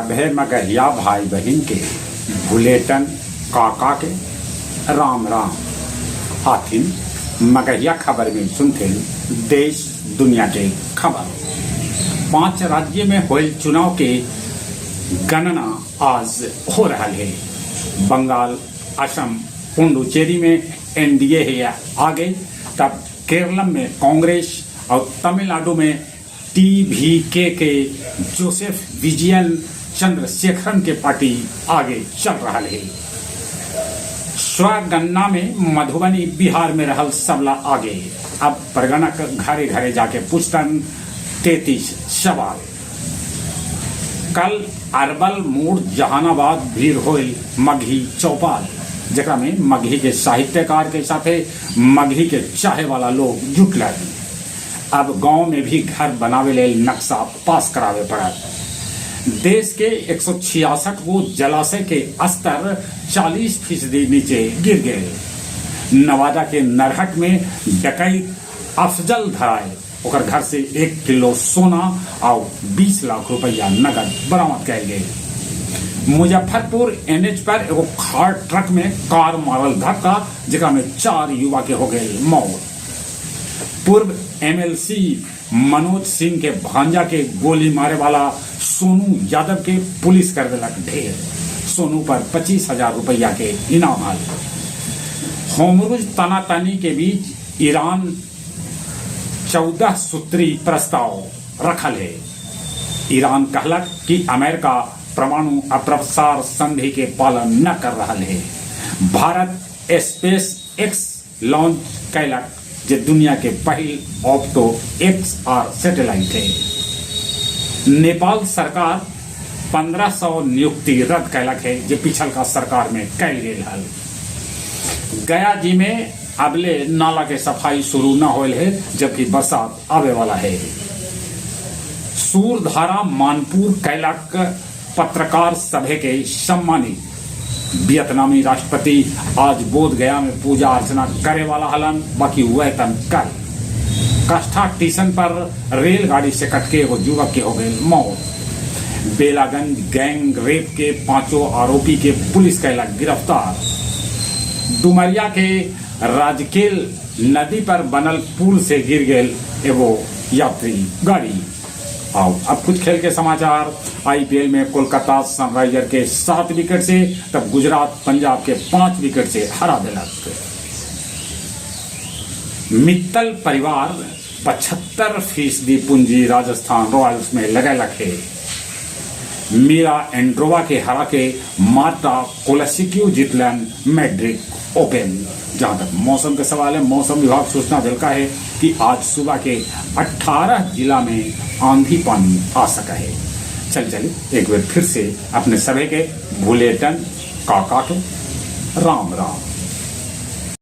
सभे मगहिया भाई बहिन के भुलेटन काका के राम राम। आथिन मगहिया खबर में सुनथिन देश दुनिया के खबर। 5 राज्य में होल चुनाव के गणना आज हो रहा है। बंगाल, असम, पुडुचेरी में एनडीए है आगे, तब केरलम में कांग्रेस और तमिलनाडु में टीवीके के जोसेफ विजयन चंद्रशेखरन के पार्टी आगे चल रहा है। स्वगणना में मधुबनी बिहार में रहल सबला आगे। अब प्रगणक घरे घरे जाके पूछतन 33 सवाल। कल अरबल मोड़ जहानाबाद भीड़ होल मगही चौपाल, जकरा में मगही के साहित्यकार के साथे मगही के चाहे वाला लोग जुटलन। अब गांव में भी घर बनावे लेल नक्शा पास करावे पड़त। देश के 166 गो जलाशय के स्तर 40% नीचे गिर गए। नवादा के नरहट में डकैत अफजल धराए, ओकर घर से 1 किलो सोना और 20 लाख रुपया नगद बरामद कयल गए। मुजफ्फरपुर एनएच पर एगो खार ट्रक में कार मारल धक्का, जेकरा में 4 युवा के हो गए मौत। पूर्व एमएलसी मनोज सिंह के भांजा के गोली मारे वाला सोनू यादव के पुलिस कर देलक ढेर। सोनू पर 25,000 रुपया के इनाम आल। होमरुज तनातनी के बीच ईरान 14 सूत्री प्रस्ताव रखल है। ईरान कहलक कि अमेरिका परमाणु अप्रसार संधि के पालन न कर रहा है। भारत स्पेस एक्स लॉन्च कैलक, जे दुनिया के पहिल ऑप्टो XR satellite है। नेपाल सरकार 1500 नियुक्ति रद्द कैलक है, जे पिछल का सरकार में कैल गेल हल। गया जी में अबले नाला के सफाई शुरू न होल है, जबकि बरसात आवे वाला है। सूरधारा मानपुर कैलक पत्रकार सभा के सम्मानित। वियतनामी राष्ट्रपति आज बोध गया में पूजा अर्चना करे वाला हलन, बाकी वह तन कल। कष्ठा स्टेशन पर रेलगाड़ी से कटके एगो युवक के हो गए मौत। बेलागंज गैंग रेप के 5 आरोपी के पुलिस कैलक गिरफ्तार। डुमरिया के राजकेल नदी पर बनल पुल से गिर गेल एगो यात्री गाड़ी। आओ अब कुछ खेल के समाचार। आईपीएल में कोलकाता सनराइजर के 7 विकेट से, तब गुजरात पंजाब के 5 विकेट से हरा दिलक। मित्तल परिवार 75% पूंजी राजस्थान रॉयल्स में लगेलक है। मीरा एंड्रोवा के हरा के मार्टा कोलासिक्यू जीतलन मैड्रिड ओपन। जहां तक मौसम के सवाल है, मौसम विभाग सूचना दिलका है कि आज सुबह के 18 जिला में आंधी पानी आ सका है। चल चले एक बार फिर से अपने सभी के भुलेटन काका के राम राम।